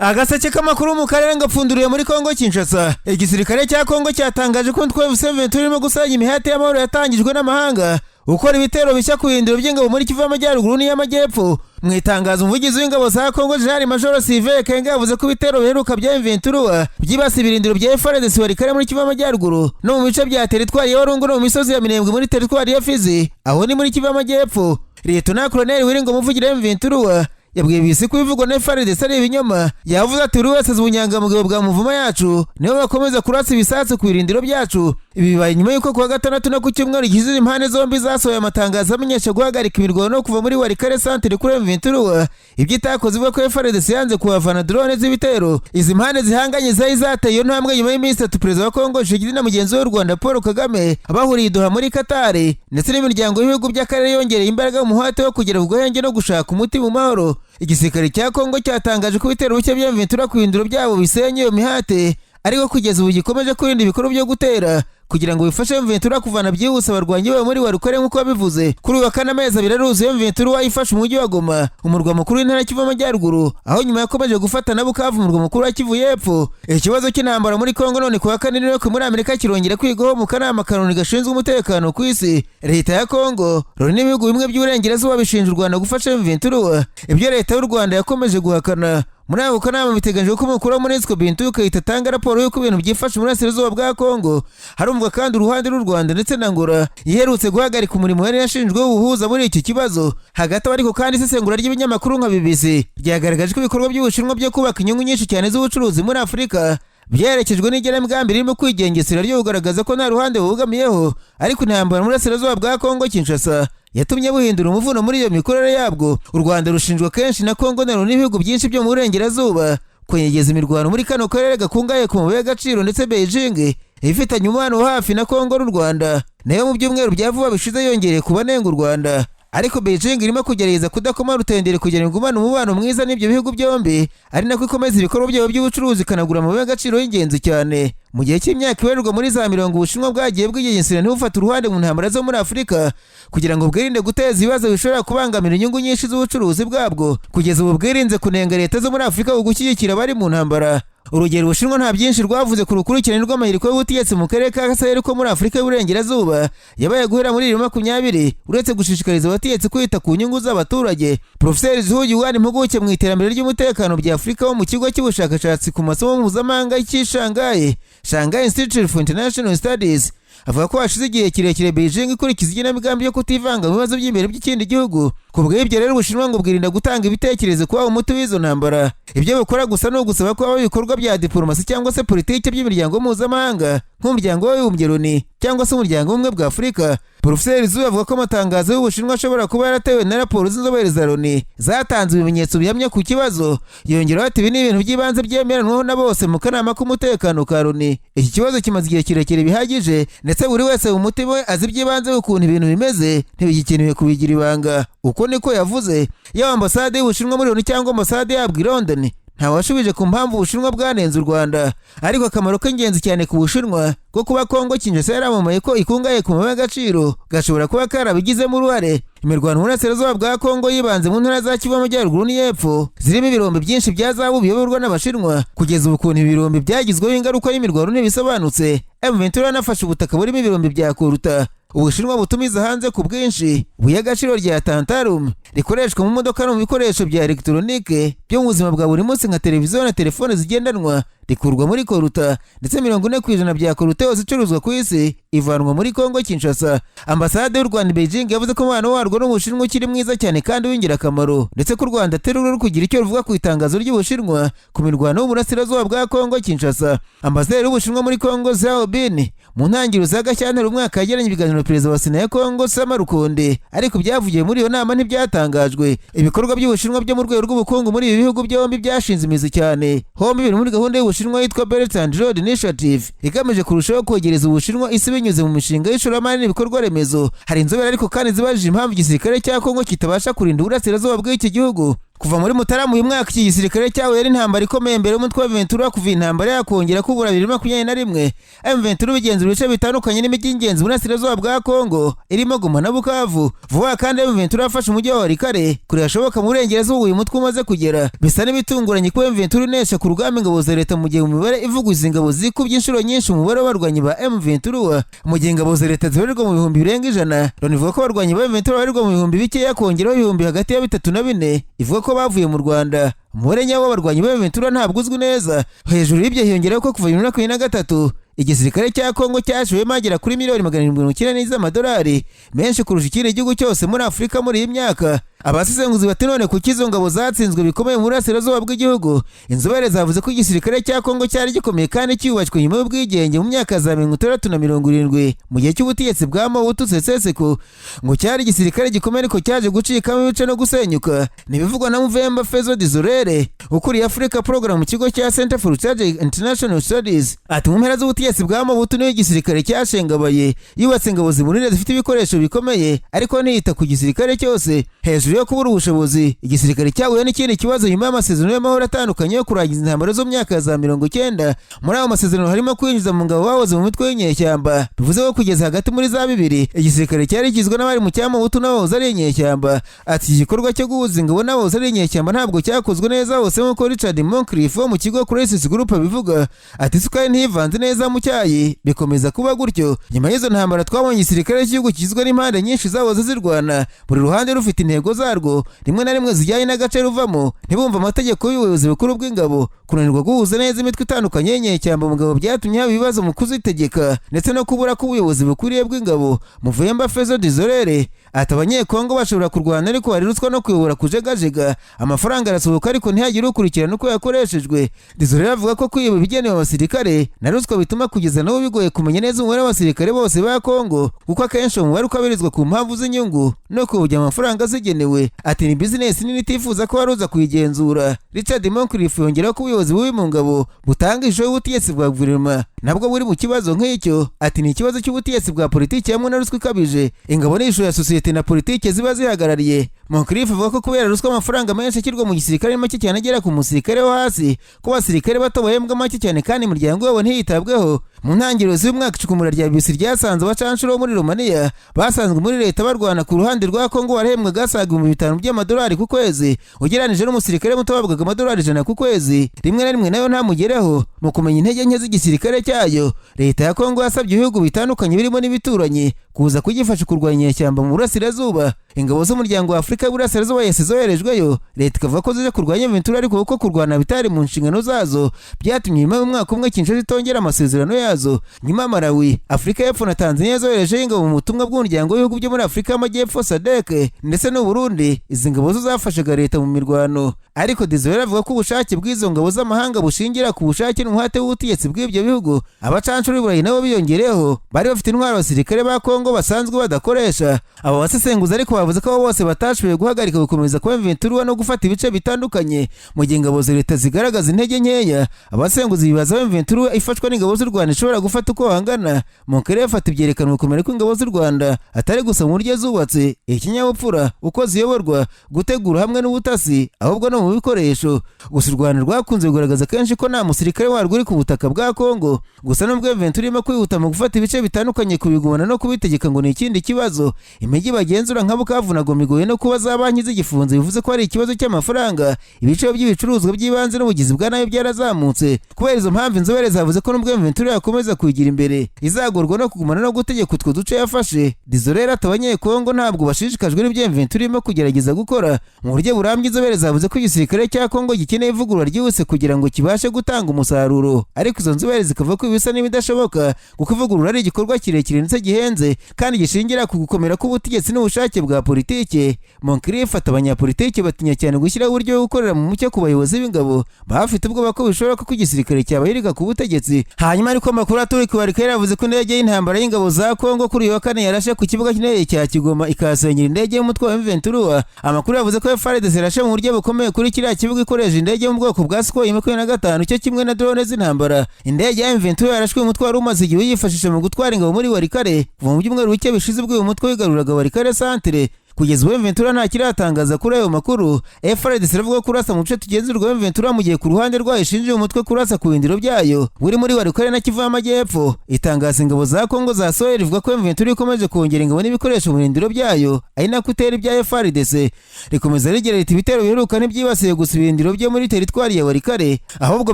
Agaseke k'amakuru mu karere ngapfunduriye muri Kongo Kinshasa. Igisirikare cya Kongo cyatangaje ko umutwe wa M23 urimo gusanya imihati y'amahoro yatangijwe n'amahanga, ukora ibitero bishya ku birindiro by'ingabo muri Kivu y'Amajyaruguru n'iy'Amajyepfo. Mu itangazo, umuvugizi w'ingabo za Kongo, Jenerali Majoro Sylvain Ekenge, yavuze ko ibitero biheruka bya M23 byibasiye ibirindiro bya FARDC Walikale muri Kivu y'Amajyaruguru no mu bice bya teritwari ya Walungu no mu misozi ya Minembwe muri teritwari ya Fizi, aho ni muri Kivu y'Amajyepfo. Liyetona Koloneli Willy Ngoma, umuvugira M23, yabwiye BBC ko ibivugwa na FARDC ari ibinyoma. Yavuze ati: "Buri wese azi ubunyangamugayo bwa mouvement yacu, nibo bakomeza kurasa ibisasu ku birindiro byacu." Ibi bibaye nyuma y'uko kuwa gatandatu no ku cyumweru gishize impande zombi zasohoye amatangazo amenyesha guhagarika imirwano no kuva muri Walikale centre kuri M23, ibyo itakoze ivuga ko FARDC yanze kuhavana drone z'ibitero. Izi mpande zihanganye zari zateye iyo ntambwe nyuma y'iminsi 3 Perezida wa Kongo Tshisekedi na mugenzi we w'u Rwanda Paul Kagame bahuriye i Doha muri Qatar, ndetse n'imiryango y'ibihugu by'akarere yongereye imbaraga mu muhate wo kugera ku gahenge no gushaka umuti mu mahoro. Igisirikare cya Kongo cyatangaje ko ibitero bishya bya M23 ku birindiro byabo bisenye iyo mihate, ariko kugeza ubu gikomeje kwirinda ibikorwa byo gutera kugira ngo bifashe M23 kuvana byihuse abarwanyi babo muri Walikale nk'uko babivuze. Kuri uyu wa kane amezi 2 aruzuye M23 ifashe umujyi wa Goma, umurwa mukuru w'intara ya Kivu y'Amajyaruguru, aho nyuma yakomeje gufata na Bukavu, umurwa mukuru wa Kivu y'Epfo. Ikibazo cy'intambara muri Kongo none kuwa kane New York muri Amerika kirongera kwigwaho mu kanama ka Loni gashinzwe umutekano ku isi. Leta ya Kongo, Loni n'ibihugu bimwe by'uburengerazuba bishinja u Rwanda gufasha M23, ibyo leta y'u Rwanda yakomeje guhakana. Muri ako kanama biteganyijwe ko umukuru wa MONUSCO, Bintou Keita, atanga raporo y'uko ibintu byifashe mu burasirazuba bwa Kongo. Harumvwa kandi uruhande rw'u Rwanda ndetse na Angola iherutse guhagarika umurimo yari yashinjwe w'ubuhuza muri iki kibazo. Hagati aho ariko kandi, isesengura ry'ibinyamakuru nka BBC ryagaragaje ko ibikorwa by'Ubushinwa byo kubaka inyungu nyinshi cyane z'ubucuruzi muri Afurika byerekejwe n'igenamigambi ririmo kwigengesera ryo kugaragaza ko nta ruhande bubogamiyeho, ariko intambara mu burasirazuba bwa Kongo Kinshasa yatumye buhindura umuvuno muri iyo mikorere yabwo. U Rwanda rushinjwa kenshi na Kongo na n'ibihugu byinshi byo mu burengerazuba kwenyegeza imirwano muri kano karere gakungahaye ku mabuye y'agaciro, ndetse Beijing ifitanye umubano wa hafi na Kongo n'u Rwanda nayo mu byumweru bya vuba bishize yongereye ku banenga u Rwanda. Ariko Beijing irimo kugerageza kudakoma rutenderi kugira ngo igumane umubano mwiza n'ibyo bihugu byombi, ari nako ikomeza ibikorwa byabo by'ubucuruzi, ikanagura amabuye y'agaciro y'ingenzi cyane. Mu gihe cy'imyaka ibarirwa muri za mirongo, Ubushinwa bwagiye bwigengesera ntibufate uruhande mu ntambara zo muri Afurika kugira ngo bwirinde guteza ibibazo bishobora kubangamira inyungu nyinshi z'ubucuruzi bwabwo. Kugeza ubu bwirinze kunenga leta zo muri Afurika ku gushyigikira abari mu ntambara. Urugero, Ubushinwa nta byinshi rwavuze ku rukurikirane rw'amahiriko y'ubutegetsi mu karere ka Sahel ko muri Afurika y'Uburengerazuba yabaye guhera muri 2020, uretse gushishikariza abategetsi kwita ku nyungu z'abaturage. Profeseri Zhu Yuan, impuguke mu iterambere ry'umutekano bya Afurika wo mu kigo cy'ubushakashatsi ku masomo mpuzamahanga cy'i Shanghai, Shanghai Institute for International Studies, avuga ko hashize igihe kirekire Beijing ikurikiza igenamigambi yo kutivanga mu bibazo by'imbere by'ikindi gihugu. Ku bw'ibyo rero, Ubushinwa ngo bwirinda gutanga ibitekerezo kuba umuti w'izo ntambara. Ibyo bukora gusa ni ugusaba ko habaho ibikorwa bya diplomasi cyangwa se politiki by'imiryango mpuzamahanga nk'Umuryango w'Abibumbye, Loni, cyangwa se Umuryango w'Ubumwe bwa Afurika. Porofeseri Zhu avuga ko amatangazo y'Ubushinwa ashobora kuba yaratewe na raporo z'inzobere za Loni zatanze ibimenyetso bihamya ku kibazo. Yongeraho ati: "Ibi ni ibintu by'ibanze byemeranwaho na bose mu kanama k'umutekano ka Loni. Iki kibazo kimaze igihe kirekire bihagije, ndetse buri wese mu mutima we azi iby'ibanze ukuntu ibintu bimeze, ntibigikenewe kubigira ibanga." Uko niko yavuze. Yaba ambasade y'Ubushinwa muri Loni cyangwa ambasade yabwo i London, ntawashubije ku mpamvu Ubushinwa bwanenze u Rwanda. Ariko akamaro k'ingenzi cyane ku Bushinwa ko kuba Kongo Kinshasa yaramamaye ko ikungahaye ku mabuye y'agaciro gashobora kuba karabigizemo uruhare. Imirwano mu burasirazuba bwa Kongo yibanze mu ntara za Kivu y'Amajyaruguru n'iy'Epfo zirimo ibirombe byinshi bya zahabu biyoborwa n'Abashinwa. Kugeza ubu ukuntu ibirombe byagizweho ingaruka y'imirwano ntibisobanutse. M23 yanafashe ubutaka burimo ibirombe bya coltan Ubushinwa butumiza hanze ku bwinshi, ibuye y'agaciro rya tantalum rikoreshwa mu modoka no mu bikoresho bya elegitoronike byo mu buzima bwa buri munsi nka televiziyo na telefone zigendanwa, rikurwa muri coltan, ndetse 40% bya coltan yose icuruzwa ku isi ivanwa muri Kongo Kinshasa. Ambasade y'u Rwanda i Beijing yavuze ko umubano warwo n'Ubushinwa ukiri mwiza cyane kandi w'ingirakamaro, ndetse ko u Rwanda atari ruri kugira icyo ruvuga ku itangazo ry'Ubushinwa ku mirwano y'uburasirazuba bwa Kongo Kinshasa. Ambasaderi w'Ubushinwa muri Kongo, Zhao Bin, mu ntangiriro za Gashyantare umwaka yagiranye ibiganiro na perezida wa Sena ya Kongo, Sama Lukonde, ariko ibyavugiwe muri iyo nama ntibyatangajwe. Ibikorwa by'Ubushinwa byo mu rwego rw'ubukungu muri ibi bihugu byombi byashinze imizi cyane. Hombi biri muri gahunda y'Ubushinwa yitwa Belt and Road Initiative, igamije kurushaho kwegereza Ubushinwa isi binyuze mu mishinga y'ishoramari n'ibikorwa remezo. Hari inzobere ariko kandi zibajije impamvu igisirikare cya Kongo kitabasha kurinda uburasirazuba bw'iki gihugu. Kuva muri Mutarama uyu mwaka, iki gisirikare cyahuye n'intambara ikomeye mbere y'umutwe wa M23 kuva intambara yakongera kubura 2021. M23 bigenzura ibice bitandukanye n'imijyi y'ingenzi burasirazuba bwa Kongo irimo Goma na Bukavu. Vuba kandi M23 yafashe umujyi wa Walikale, kure hashoboka mu burengerazuba uyu mutwe umaze kugera. Bisa n'ibitunguranye kuba M23 inesha ku rugamba ingabo za leta, mu gihe mu mibare ivugwa izi ngabo zikubye inshuro nyinshi umubare w'abarwanyi ba M23. Mu gihe ingabo za leta zibarirwa mu 100,000, Loni ivuga ko abarwanyi ba M23 babarirwa mu bihumbi bikeya, kongeraho ibihumbi hagati ya 3 na 4 ivuga ko bavuye mu Rwanda. Umubare nyawo w'abarwanyi ba M23 ntabwo uzwi neza. Hejuru y'ibyo hiyongeraho ko kuva 2023 igisirikare cya Kongo cyashoyemo agera kuri miliyoni 790 z'amadolari, menshi kurusha ikindi gihugu cyose muri Afurika muri iyi myaka. Abasesenguzi bati: "None kuki izo ngabo zatsinzwe bikomeye mu burasirazuba bw'igihugu?" Inzobere zavuze ko igisirikare cya Kongo cyari gikomeye kandi cyubashywe nyuma y'ubwigenge mu myaka za 60 na 70, mu gihe cy'ubutegetsi bwa Mobutu Sese Seko. Ngo cyari igisirikare gikomeye, ariko cyaje gucikamo ibice no gusenyuka. Ntibivugwa na Mvemba Fezo Dizorere, ukuriye Africa Program mu kigo cya Center for Strategic International Studies. Ati: "Mu mpera z'ubutegetsi bwa Mobutu niyo igisirikare cyashengabaye. Yubatse ingabo zimunini zifite ibikoresho bikomeye, ariko ntiyita ku gisirikare cyose." Hejuru yo kubura ubushobozi, igisirikare cyahuye n'ikindi kibazo nyuma y'amasezerano y'amahoro atandukanye yo kurangiza intambara zo mu myaka ya za 90. Muri ayo masezerano harimo kwinjiza mu ngabo bahoze mu mitwe y'inyeshyamba. Bivuze ko kugeza hagati muri za 2000 igisirikare cyari kigizwe n'abari mu cya Mobutu n'abahoze ari inyeshyamba. Ati: "Iki gikorwa cyo guhuza ingabo n'abahoze ari inyeshyamba ntabwo cyakozwe neza hose," nk'uko Richard Moncrief wo mu kigo Crisis Group abivuga. Ati: "Isukari ntivanze neza mu cyayi, bikomeza kuba gutyo. Nyuma y'izo ntambara twabonye igisirikare cy'igihugu kigizwe n'impande nyinshi zahoze zirwana, buri ruhande rufite intego zarwo, rimwe na rimwe zijyanye n'agace ruvamo. Ntibumve amategeko y'ubuyobozi bukuru bw'ingabo. Kunanirwa guhuza neza imitwe itandukanye y'inyeshyamba mu ngabo byatumye haba ibibazo mu kuzitegeka ndetse no kubura k'ubuyobozi bukwiriye bw'ingabo." Muvuyemba Fezo Dizorere ati: "Abanyekongo bashobora kurwana, ariko hari ruswa no kuyobora kujegajega. Amafaranga arasohoka, ariko ntihagire ukurikirana uko yakoreshejwe." Dizorere avuga ko kwiba ibigenewe abasirikare na ruswa bituma kugeza n'ubu bigoye kumenya neza umubare w'abasirikare bose ba Kongo, kuko akenshi uwo mubare ukabirizwa ku mpamvu z'inyungu no kuyobya amafaranga zigenewe. Ati: "Ni bizinesi nini itifuza ko waruza kuyigenzura." Richard Moncrief yongeraho ko ubuyobozi bubi mu ngabo butanga ishusho y'ubutegetsi bwa guverinoma nabwo buri mu kibazo nk'icyo. Ati: "Ni ikibazo cy'ubutegetsi bwa politiki hamwe na ruswa ikabije. Ingabo ni ishusho ya sosiyete na politiki ziba zihagarariye." Moncrief avuga ko kubera ruswa, amafaranga menshi ashyirwa mu gisirikare ari make cyane agera ku musirikare wo hasi, ko abasirikare bato bahembwa make cyane kandi imiryango yabo ntiyitabweho. Mu ntangiriro z'uyu mwaka, icukumbura rya BBC ryasanze abacanshuro bo muri Romania basanzwe muri leta barwana ku ruhande rwa Kongo warahembwaga asaga 5000 by'amadolari ku kwezi, ugereranije n'umusirikare muto wahabwaga amadolari 100 ku kwezi, rimwe na rimwe nayo ntamugereho. Mu kumenya intege nke z'igisirikare cyayo, leta ya Kongo yasabye ibihugu bitandukanye birimo n'ibituranyi kuza kugifasha kurwanya inyeshyamba mu burasirazuba. Ingabo z'umuryango wa Afurika y'Uburasirazuba yese zoherejweyo, leta ikavuga ko zije kurwanya M23, ariko kuko kurwana bitari mu nshingano zazo, byatumye nyuma y'umwaka umwe Kinshasa itongera amasezerano yazo. Nyuma Malawi, Afurika y'Epfo na Tanzania zoherejeho ingabo mu butumwa bw'umuryango w'ibihugu byo muri Afurika y'Amajyepfo SADC, ndetse n'u Burundi. Izi ngabo zo zafashaga leta mu mirwano, ariko Dizorere avuga ko ubushake bw'izo ngabo z'amahanga bushingira ku bushake n'umuhate w'ubutegetsi bw'ibyo bihugu. Abacanshuro b'i Burayi nabo biyongereho, bari bafite intwaro abasirikare ba Kongo basanzwe badakoresha. Abo basesenguzi ariko bavuze ko abo bose batashoboye guhagarika gukomeza kuba M23 no gufata ibice bitandukanye, mu gihe ingabo za leta zigaragaza intege nkeya. Abasenguzi bibaza aho M23 ifashwa n'ingabo z'u Rwanda ishobora gufata uko hangana. Moncrief afata ibyerekana ugukomera kw'ingabo z'u Rwanda, atari gusa mu buryo zubatse, ikinyabupfura, uko ziyoborwa, gutegura hamwe n'ubutasi, ahubwo no mu bikoresho. Gusa u Rwanda rwakunze kugaragaza kenshi ko nta musirikare warwo uri ku butaka bwa Kongo. Gusa nubwo M23 irimo kwihuta mu gufata ibice bitandukanye, kubigumana no kubitegeka ngo ni ikindi kibazo. Imijyi bagenzura nka Bukavu na Goma igoye no kuba za banki zigifunze, bivuze ko hari ikibazo cy'amafaranga. Ibiciro by'ibicuruzwa by'ibanze n'ubugizi bwa nabi byarazamutse. Kubera izo mpamvu, inzobere zavuze ko nubwo M23 yakomeza kuyigira imbere, izagorwa no kugumana no gutegeka utwo duce yafashe. Dizorere ati: "Abanyekongo ntabwo bashishikajwe n'ibyo M23 irimo kugerageza gukora mu buryo burambye." Inzobere zavuze ko igisirikare cya Kongo gikeneye ivugurura ryihuse kugira ngo kibashe gutanga umusaruro, ariko izo nzobere zikavuga ko ibisa n'ibidashoboka, kuko ivugurura ari igikorwa kirekire ndetse gihenze kandi gishingira ku gukomera k'ubutegetsi n'ubushake bwa politike. Moncrief ati: "Abanyapolitike batinya cyane gushyiraho uburyo bwo gukorera mu mucyo ku bayobozi b'ingabo, baba bafite ubwoba ko bishobora ko igisirikare cyabahirika ku butegetsi." Hanyuma ariko amakuru aturuka Iwarikare yavuze ko indege y'intambara y'ingabo za Kongo kuri uyu wa kane yarashe ku kibuga cy'indege cya Kigoma, ikahasenyera indege y'umutwe wa M23. Amakuru yavuze ko FARDC yarashe mu buryo bukomeye kuri kiriya kibuga ikoresha indege yo mu bwoko bwa Sukhoi 25 cyo kimwe na drone z'intambara. Indege ya M23 yarashwe umutwe wari umaze igihe uyifashisha mu gutwara ingabo muri Walikale kuva mu byumweru bike bishize ubwo uyu mutwe wigaruraga Walikale centre. Kugeza Kugeza ubu M23 nta kiratangaza kuri ayo makuru. FARDC iravuga ko kurasa mu duce tugenzurwa M23, mu gihe ku ruhande rwayo ishinja umutwe kurasa ku bindiro byayo buri muri Walikale na Kivu y'Amajyepfo. Itangazo ingabo za Kongo zasohoye rivuga ko M23 ikomeje kongera ingabo n'ibikoresho mu birindiro byayo, ari nako itera ibya FARDC. Rikomeza rigira riti: "Ibitero biheruka ntibyibasiye gusa ibirindiro byo muri teritwari ya Walikale, ahubwo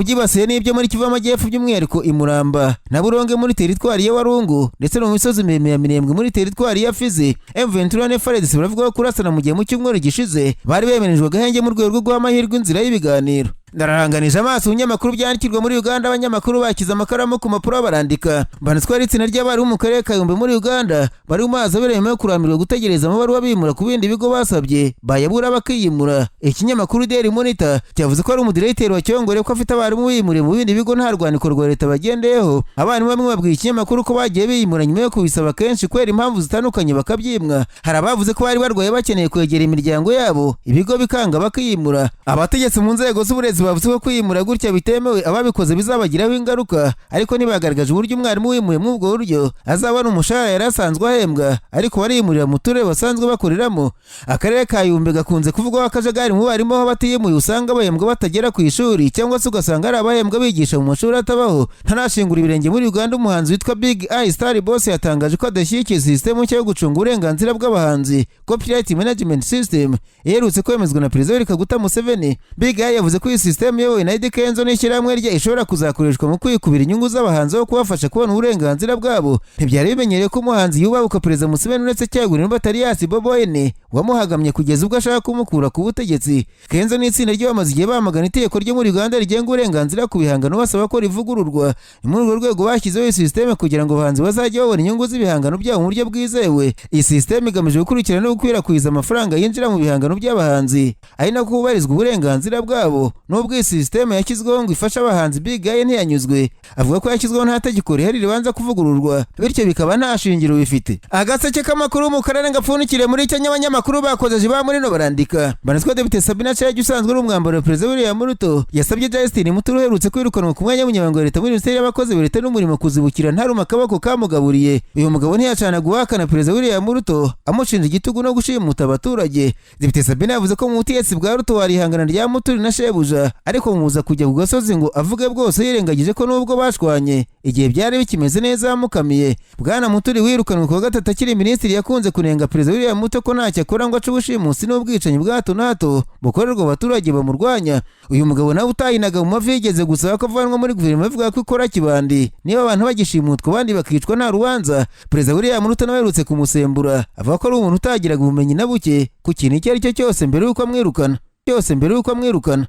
byibasiye n'ibyo muri Kivu y'Amajyepfo, by'umwihariko i Muramba na Buronge muri teritwari ya Walungu, ndetse no mu misozi miremire ya Minembwe muri teritwari ya Fizi." M23 na FARDC baravuga ko kurasana mu gihe mu cyumweru gishize bari bemerejwe agahenge mu rwego rwo guha amahirwe inzira y'ibiganiro. Ndararanganije amaso ibinyamakuru byandikirwa muri Uganda. Abanyamakuru bakize amakaramu ku mpapuro barandika. Banditswe ari itsinda ry'abarimu mu karere ka Yumbe muri Uganda bari mu mazi abera nyuma yo kurambirwa gutegereza amabaruwa bimura ku bindi bigo basabye, bayabura bakiyimura. Ikinyamakuru Daily Monitor cyavuze ko ari umudiregiteri wa Kyongore ko afite abarimu biyimuriye mu bindi bigo nta rwandiko rwa leta bagendeyeho. Abarimu bamwe babwiye ikinyamakuru ko bagiye biyimura nyuma yo kubisaba kenshi kubera impamvu zitandukanye bakabyimwa. Hari abavuze ko bari barwaye bakeneye kwegera imiryango yabo, ibigo bikanga bakiyimura. Abategetsi mu nzego z'uburezi bavuze ko kwiyimura gutya bitemewe, ababikoze bizabagiraho ingaruka, ariko ntibagaragaje uburyo umwarimu wimuye muri ubwo buryo azabona umushahara yari asanzwe ahembwa, ariko bariyimurira mu turere basanzwe bakoreramo. Akarere ka Yumbe gakunze kuvugwaho akajagari mu barimu, aho batiyimuye usanga bahembwa batagera ku ishuri, cyangwa se ugasanga ari abahembwa bigisha mu mashuri atabaho. Ntarashingura ibirenge muri Uganda, umuhanzi witwa Big Eye Star Boss yatangaje ko adashyigikiye sisitemu nshya yo gucunga uburenganzira bw'abahanzi, Copyright Management System, iherutse kwemezwa na Perezida Yoweri Kaguta Museveni. Big Eye yavuze ko iyi sisitemu iyobowe na Eddy Kenzo n'ishyirahamwe rye ishobora kuzakoreshwa mu kwikubira inyungu z'abahanzi aho kubafasha kubona uburenganzira bwabo. Ntibyari bimenyereye ko umuhanzi yubahuka Perezida Museveni, uretse cyagura Batariyasi Bobi Wine wamuhagamye kugeza ubwo ashaka kumukura ku butegetsi. Kenzo n'itsinda rye bamaze igihe bamagana itegeko ryo muri Uganda rigenga uburenganzira ku bihangano, basaba ko rivugururwa. Ni muri urwo rwego bashyizeho iyi sisiteme kugira ngo abahanzi bazajye babona inyungu z'ibihangano byabo mu buryo bwizewe. Iyi sisiteme igamije gukurikirana no gukwirakwiza amafaranga yinjira mu bihangano by'abahanzi, ari nako hubahirizwa uburenganzira bwabo. Nubwo iyi sisiteme yashyizweho ngo ifashe abahanzi, Big Eye ntiyanyuzwe, avuga ko yashyizweho nta tegeko rihari ribanza kuvugururwa, bityo bikaba nta shingiro bifite. Agaseke k'amakuru mu karere gapfundikiriye muri Kenya, abanyamakuru bakozeje ba muri no barandika. Banatwa Depite Sabina Chege usanzwe ari umwambaro wa Perezida William Ruto yasabye Justin Muturi uherutse kwirukanwa ku mwanya w'umunyamabanga wa leta muri Minisiteri y'Abakozi ba Leta n'Umurimo kuzibukira ntaruma akaboko kamugaburiye. Uyu mugabo ntiyacana guhakana Perezida William Ruto amushinja igitugu no gushimuta abaturage. Depite Sabina yavuze ko mu butegetsi bwa Ruto hari ihangana rya Muturi na shebuja, ariko mubuza kujya ku gasozi ngo avuge bwose, yirengagije ko nubwo bashwanye igihe byari bikimeze neza yamukamiye. Bwana Muturi wirukanwe ku wa gatatu akiri minisitiri yakunze kunenga Perezida William Ruto ko ntacyo akora ngo ace ubushimusi n'ubwicanyi bwa hato na hato bukorerwa abaturage bamurwanya. Uyu mugabo nawe utahinaga mu mavi yigeze gusaba ko avanwa muri guverinoma, avuga ko ikora kibandi niba abantu bagishimutwa abandi bakicwa nta rubanza. Perezida William Ruto nawe aherutse kumusembura, avuga ko ari umuntu utagiraga ubumenyi na buke ku kintu icyo ari cyo cyose mbere y'uko amwirukana.